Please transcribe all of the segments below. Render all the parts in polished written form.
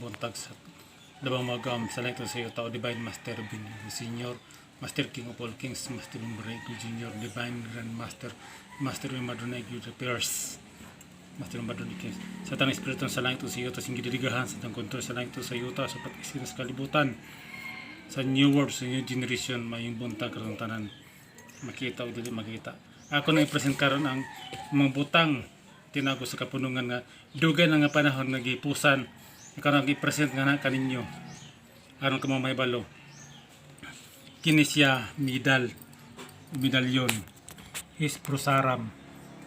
Buntag sa labang magam sa langit sa iyo tao, Divine Master Bin Senior, Master King of all Kings, Master Umbrego Junior, Divine Grand Master, Master Madonna Pierce, Master Madonna Kings sa tanang espiritu sa langit sa iyo, sa gidirigahan sa tanang kontrol sa langit sa iyo, sa patiskin sa kalibutan, sa new world, sa new generation. Mayong buntag karon tanan, makita o dili makita. Ako na i-present karon ang mga butang tinago sa kapunungan nga dugay na nga panahon nga gipusan. Karon i-present nga na kaninyo aron kamo mahibalo. Kini siya medal, medalyon, His Prosaram,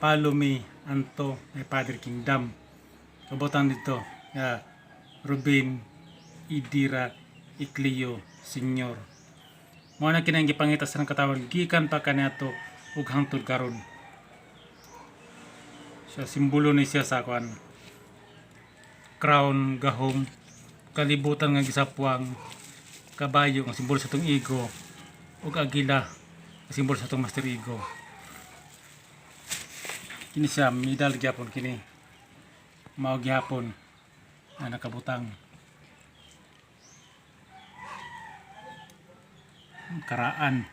follow me unto my father kingdom. Kabutan dito nga Ruben Idira Iclio Senior. Mao na kini ang gipangita sa katawan gikan pa kaniadto ug hangtod karon. Siya simbolo ni siya sa kuan, crown, gahom, kalibutan nga gisapwang, kabayo nga simbolo sa atong ego, ug agila nga simbolo sa atong master ego. Kini siya medal gyapon kini. Mao gyapon na nakabutang. Karaan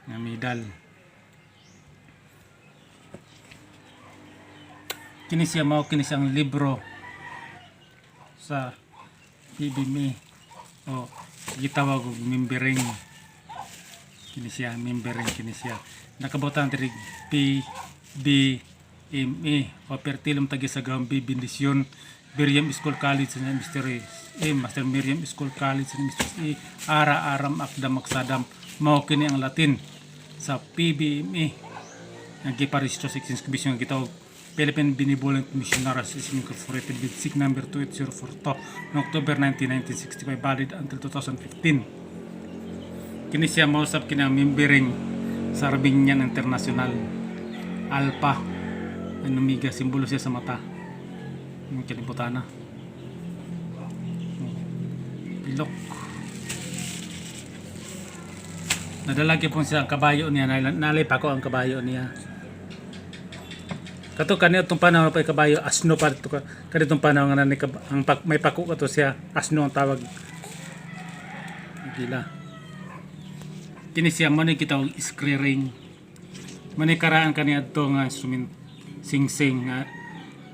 nga medal. Kini siya mao kini siyang libro sa PBME o gitawag og membering. Kini siya membering, kini siya nakabutang diri P B M E o pertilom tagi sa Gambi Bendisyon Miriam School College na Mr. M Master Miriam School College na Mr. E Ara Aram Akdam Aksadam. Mao kini ang Latin sa PBME ang giparehistro sa Exchange Commission nga gitawag Philippine Benevolent Missionary Association Incorporated with SIC number 28042 noong October 19, 1965, valid until 2015. Kini siya mao sab kini ang membering sa Arbinian International. Alpha and Omega, simbolo siya sa mata. Yung kalibutan na. Pilok. Nadala gyud po siya ang kabayo niya, nalay pa ko ang kabayo niya. Kato kani atong panahon pa kabayo asno pa to ka kanitong panahon nga ang may pako kato siya, asno ang tawag. Gila. Kini siya mo ni kita og ring. Mo ni karaan kani adto nga instrument, sing-sing nga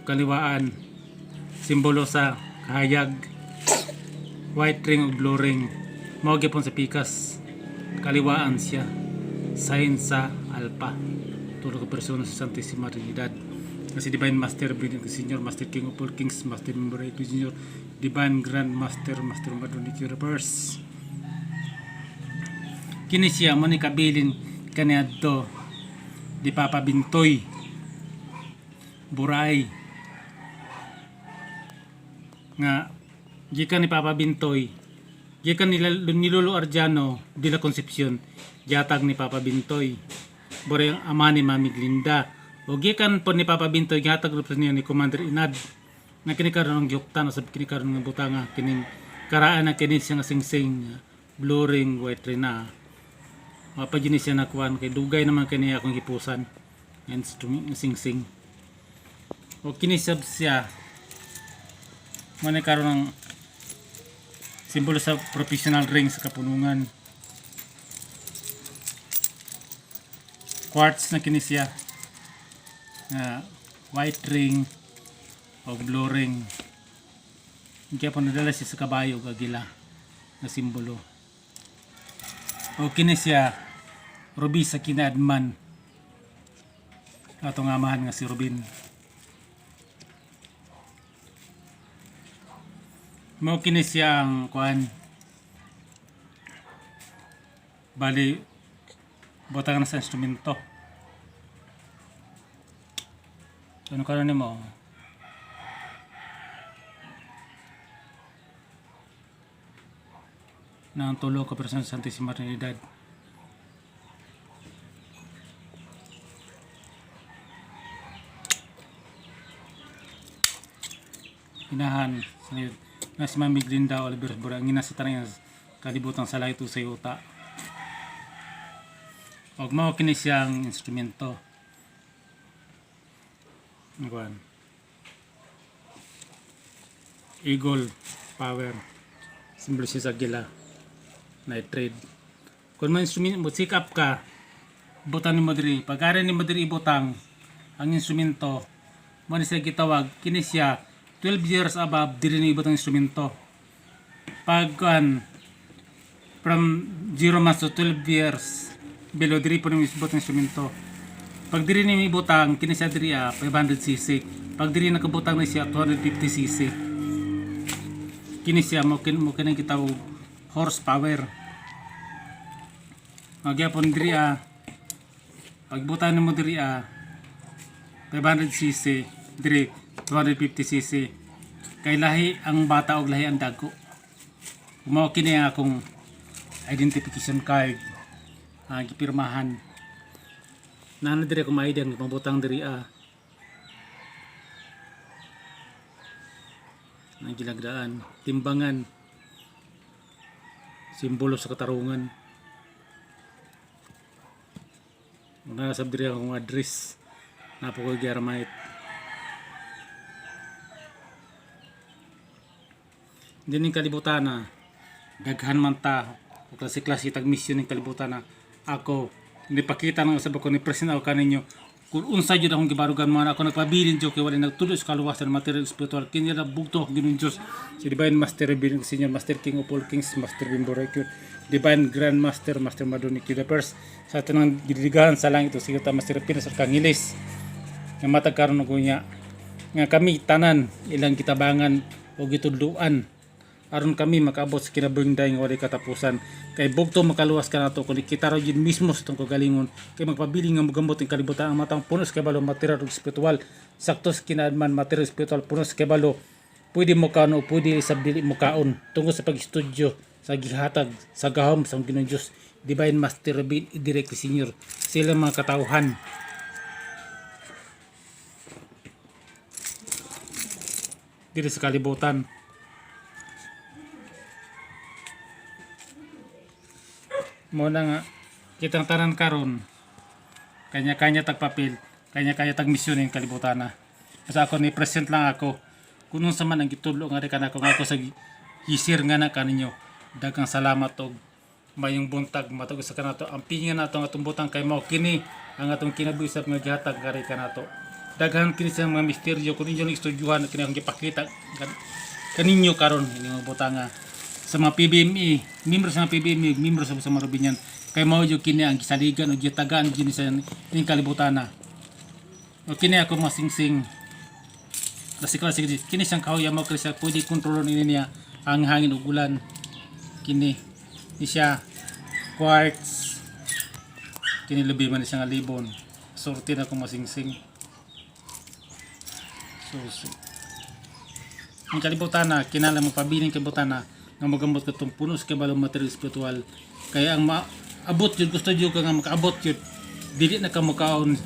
kaliwaan, simbolo sa kahayag, white ring ug blue ring, mao gyapon sa pikas, kaliwaan siya, sign sa alpha, tulo ka persona sa Santissima Trinidad kasi Divine Master Benedict Senior, Master King of all Kings, Master Member Junior, Divine Grand Master, Master Madonna Universe. Kini siya mo ni kabilin kaniadto di Papa Bintoy Buray nga gikan ni Papa Bintoy, gikan ni Lolo Arjano de la Concepcion, gihatag ni Papa Bintoy Buray, ang ama ni Mami Glinda, o gikan po ni Papa Bintoy, gihatag po niya ni Commander Inad na kini karon ang gihuptan sa kini karon nga butanga, kining karaan na kini siya nga singsing, blue ring, white ring na mapa ni siya nakuan kay dugay naman kini akong gipusan nga instrument nga singsing. O kini sab siya mo ni karon ang simbolo sa professional ring sa kapunungan. Quartz na kini siya nga white ring o blue ring. Kaya po nadala siya sa kabayo ug agila nga simbolo. O kini siya ruby sa kinaadman atong amahan nga si Rubin. Mao kini siya ang kuan, bali butang na sa instrumento. Ano karon nimo na ang tulo ka person sa Santissima Trinidad. Inahan sa nga si Mami Glinda Oliver Bura, ang ina sa tanang kalibutan sa langit ug sa yuta. Og mao kini siyang instrumento. Ang kuan. Eagle. Power. Simbolo siya sa gila. Nitrate. Kung may instrument mo, check up ka, butan nimo diri. Pag ari nimo diri ibutang ang instrumento, mo ni siya gitawag, kini siya 12 years above, diri ni ibutang instrumento. Pag kuan, from 0 months to 12 years below, diri po nimo ibutang instrumento. Pag diri nimo ibutang, kini siya diri 500 cc. Pag diri nakabutang na siya, 250 cc. Kini siya mo kini gitawag horsepower. Magyapon diri pagbutan nimo diri 500 cc, diri 250 cc, kay lahi ang bata og lahi ang dagko. Mao kini ang akong identification card, gipirmahan na diri ako maidi ang mabutang diri. Ang gilagdaan timbangan, simbolo sa katarungan. Mga sab diri akong address napo ko giarmait. Din ning kalibutan na daghan man ta o klase-klase tag misyon ning kalibutan na ako nipakita nang usab ako ni present ako kaninyo kung unsa jud akong gibarugan man ako nagpabilin jud kay wala nagtulo sa kaluwasan material spiritual. Kini ra bugto akong Ginoong Dios, si Divine Master Bin Senior Master, King of all Kings, Master Bimborekyo, Divine Grand Master, Master Madonic the First, sa tanang gidiligahan sa langit o sige ta Master Pinas at Kangilis nga matag karon og unya nga kami tanan ilang gitabangan o gitudluan aron kami makaabot sa kinabuhing daing walay katapusan, kay bugto makaluwas ka nato kun kita ra jud mismo sa atong kagalingon, kay magpabiling nga mogamot ang kalibutan ang matang puno sa kabalo material ug spiritual. Sakto sa kinaadman, material, spiritual, puno sa kabalo, pwede mo kaon o pwede sa dili mo kaon tungod sa pag-estudyo sa gihatag sa gahom sa Ginoong Dios, Divine Master Bin Direct Senior, sila mga katawhan diri sa kalibutan. Mo na nga kitang tanan karon kanya-kanya tag papel, kanya-kanya tag misyon ning kalibutan na. Basta ako ni present lang ako kung unsa man ang gitudlo nga kan ako nga ako sa gisir nga na kaninyo. Daghang salamat og mayong buntag matag sa kanato. Ang pinga nato nga atong butang kay mao kini ang atong kinabuhi nga gihatag kari kanato. Daghan kini sa mga misteryo kung inyo istudyuhan kini akong gipakita kaninyo karon ini mga butanga sa mga PBME, membro sa mga PBME, membro sa Marubinian, kay mao jud kini ang gisaligan o gitagaan jud sa ning kalibutan na. O kini ako masingsing klase klase kini siyang kahoy mo kini siya pwede kontrolon ini niya ang hangin ug ulan. Kini ni siya quartz, kini lubi man ni siya nga libon. Sorti na akong masingsing susi. Ang kalibutan na kinahanglan magpabiling kalibutan na nga magamot katong puno sa kabalo material spiritual, kaya ang maabot jud, gusto jud ka nga makaabot jud, dili na ka mukaon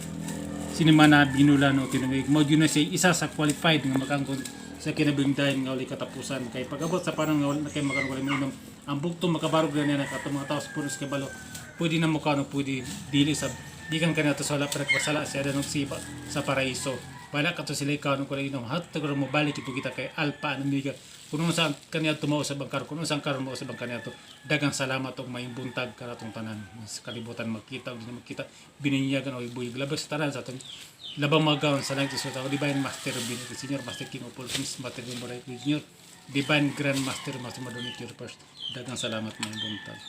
sinimana, binulan o tinuig. Mo jud na siya isa sa qualified nga makaangkon sa kinabuhing dayon nga walay katapusan, kay pag-abot sa panahon nga wala na kay makaon, wala mainom, ang bugto makabarog na niya na katong mga tao sa puno sa kabalo pwede na mukaon o pwede dili sa gikan kaniadto sa wala pa nagpasala si Adan ug si Eva sa paraiso. Wala kato sila ikaw nung kulay inom hatag mo balik ito kita kay alpha and omega kung unsa kaniadto mao sa bangkar, kung unsa karon mao sa bangkar kaniadto. Daghang salamat og mayong buntag kanatong tanan sa kalibutan, magkita o di na magkita, bininyagan o ibuyog labas sa tanan sa atong labang magaon sa langit sa tao, Divine Master Bin Senior Master, King of all Kings, Master Bin Junior, Divine Grand Master, Master Madonic First. Daghang salamat, mayong buntag.